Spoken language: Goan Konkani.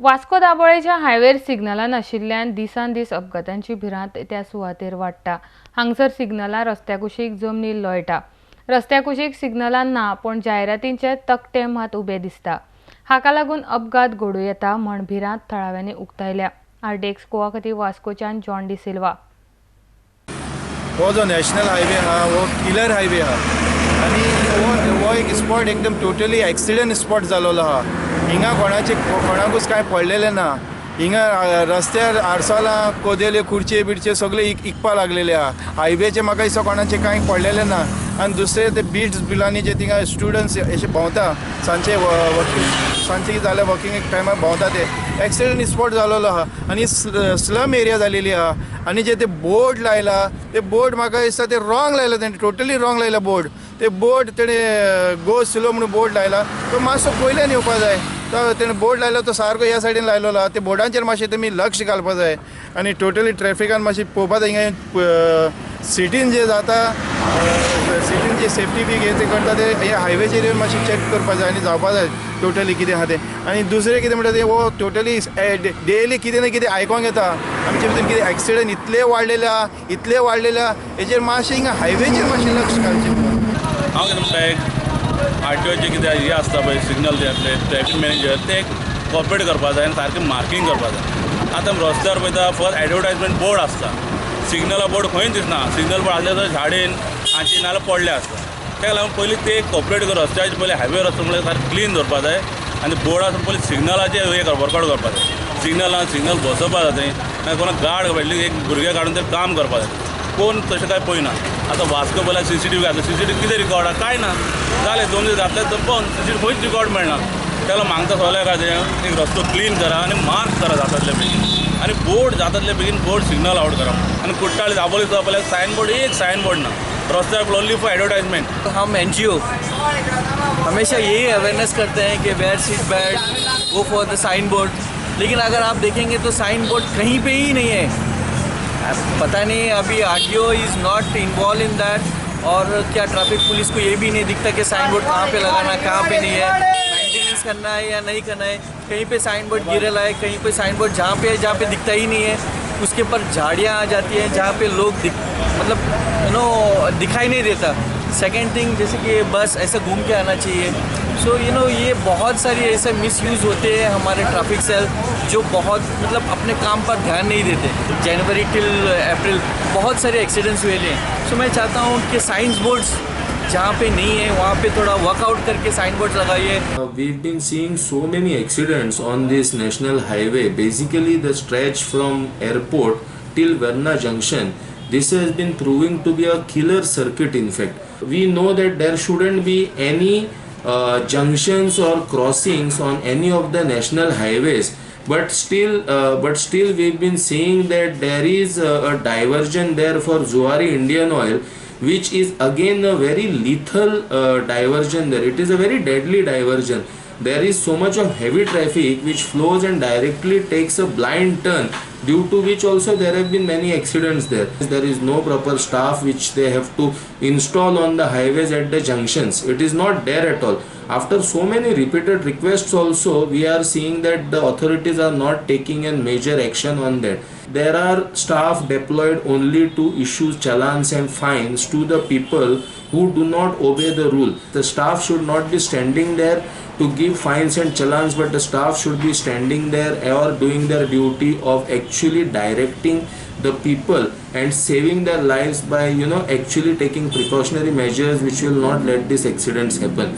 वास्को दाबोळेच्या हायवेर सिग्नलां नाशिल्ल्यान दिसान दीस अपघातांची भिरांत त्या सुवातेर वाडटा. हांगसर सिग्नलां रस्त्या कुशीक जमनीर लोळटा. रस्त्या कुशीक सिग्नलां ना, पूण जायरातींचे तकटे मात उबे दिसता. हाका लागून अपघात घडूं येता म्हण भिरांत थळाव्यांनी उक्तायल्या. आरडीएक्स गोवा खातीर वास्कोच्यान जॉन डी सिल्वा. हो जो नॅशनल हायवे आहा हो किलर हायवे आहा आनी हो एक स्पॉट एकदम टोटली एक्सिडंट स्पॉट जालोलो आहा. हिंगा कोणाचे कोणाकूच कांय पडलेलें ना. हिंगा रस्त्यार आडसलां, कोदेल्यो, खुर्चे बिडचे सगळे इकपा लागलेले आहा. हायवेचे म्हाका दिसता कोणाचें कांय पडलेलें ना. आनी दुसरें ते बीट्स बिलांनी जे थिंगा स्टुडंट्स अशे भोंवता सांजचे, वर्किंग सांजचे कितें जाल्यार वर्किंग टायमार भोंवता, ते एक्सिडंट स्पॉट जालोलो आहा. आनी स्लम एरिया जालेली आहा. आनी जे ते बोर्ड लायला ते बोर्ड म्हाका दिसता ते रॉंग लायला तेणे, टोटली रॉंग लायला बोर्ड. ते बोर्ड तेणे गो स्लो म्हणून बोर्ड लायला, तो मातसो पयल्यान येवपा जाय. तो तेणे बोर्ड लायलो तो सारको ह्या सायडीन लायलेलो आहा. ते बोर्डांचेर मातशें तुमी लक्ष घालपा जाय आनी टोटली ट्रॅफिकान मातशें पळोवपा जाय. हिंगा सिटीन जे जाता, सिटीन जे सेफ्टी बी हे ते करता, ते हे हायवेचेर येवन मातशें चॅक करपा जाय आनी जावपा जाय टोटली कितें आहा तें. आनी दुसरें कितें म्हणटा तें, हो टोटली डेली कितें ना कितें आयकोंक येता आमचे भितर कितें एक्सिडंट इतले वाडलेले आहा, इतले वाडलेले आहा. हेजेर मातशें हिंगा हायवेचेर मातशें लक्ष घालचें. हांव कितें म्हणटा, एक आरटीओचे कितें हें आसता पळय, सिग्नल जे आसले ट्रॅफीक मॅनेजर, ते कॉपरेट करपा जाय आनी सारकें मार्कींग करपा जाय. आतां रस्त्यार पळयता, फक्त एडवर्टायजमेंट बोर्ड आसता, सिग्नला बोर्ड खंयच दिसना. सिग्नल बोर्ड आसले तर झाडीन हाची नाल्यार पडले आसता. ताका लागून पयलीं ते कॉपरेट कर, रस्त्याचे पयलीं हायवे रस्तो म्हणल्यार सारकें क्लीन दवरपा जाय आनी बोर्ड पयलीं सिग्नलाचे हें वर्कआउट करपा जाय. सिग्नलां सिग्नल बसोवपा जाय थंय, मागीर कोणाक गार्ड मेळटली, एक भुरगे काडून ते काम करपा जाय. कोण तशें कांय पळयना. आतां वास्को पळयल्यार सीसीटीव्ही घातला, सीसीटीव्ही कितें रिकॉर्ड आहा? कांय ना. जालें, 2 दीस जातले तर बंद. सीसीटीव्ही खंयच रिकॉर्ड मेळना. ताका मागता सगळ्या खातीर एक रस्तो क्लीन करा आनी मार्क करा जातातले बेगीन आनी बोर्ड जातातले बेगीन बोर्ड सिग्नल आवट करा. आनी कुट्टाळे दाबोली सुद्दां पळयल्यार सायन बोर्ड, एक सायन बोर्ड ना रस्त्यार, only for advertisement. Hum NGO हमेशा यही अवेयरनेस करते हैं कि wear seat belt, go for the sign board. लेकिन अगर आप देखेंगे तो साइन बोर्ड कहीं पे ही नहीं है. पता नहीं अभी RTO is not involve in that और क्या ट्रैफिक पुलिस को ये भी नहीं दिखता कि साइन बोर्ड कहाँ पे लगाना, कहाँ पे नहीं है, मेंटेनेंस करना है या नहीं करना है. कहीं पे साइन बोर्ड गिरल है, कहीं पे साइन बोर्ड जहाँ पे है, जहाँ पे दिखता ही नहीं है, उसके ऊपर झाड़ियाँ आ जाती हैं, जहाँ पे लोग दिख मतलब you know दिखाई नहीं देता. सेकेंड थिंग, जैसे कि बस ऐसा घूम के आना चाहिए. सो you know ये बहुत सारी ऐसे मिस यूज़ होते हैं. हमारे ट्रैफिक सेल जो बहुत मतलब अपने काम पर ध्यान नहीं देते. जनवरी टिल अप्रैल बहुत सारे एक्सीडेंट्स हुए हैं. सो मैं चाहता हूँ कि साइंस बोर्ड्स जहाँ पे नहीं है, वहाँ पे थोड़ा वर्कआउट करके साइन बोर्ड्स लगाइए. We've been seeing so many accidents on this national highway. Basically, the stretch from airport till Verna Junction. This has been proving to be a killer circuit. In fact, we know that there shouldn't be any junctions or crossings on any of the national highways. But still, we've been seeing that there is a diversion there for Zuari Indian Oil, which is again a very lethal diversion there. It is a very deadly diversion. There is so much of heavy traffic which flows and directly takes a blind turn, due to which also there have been many accidents there. There is no proper staff which they have to install on the highways at the junctions. It is not there at all. After so many repeated requests also, we are seeing that the authorities are not taking a major action on that. There are staff deployed only to issue challans and fines to the people who do not obey the rule. The staff should not be standing there to give fines and challans, but the staff should be standing there or doing their duty of actually directing the people and saving their lives by actually taking precautionary measures which will not let these accidents happen.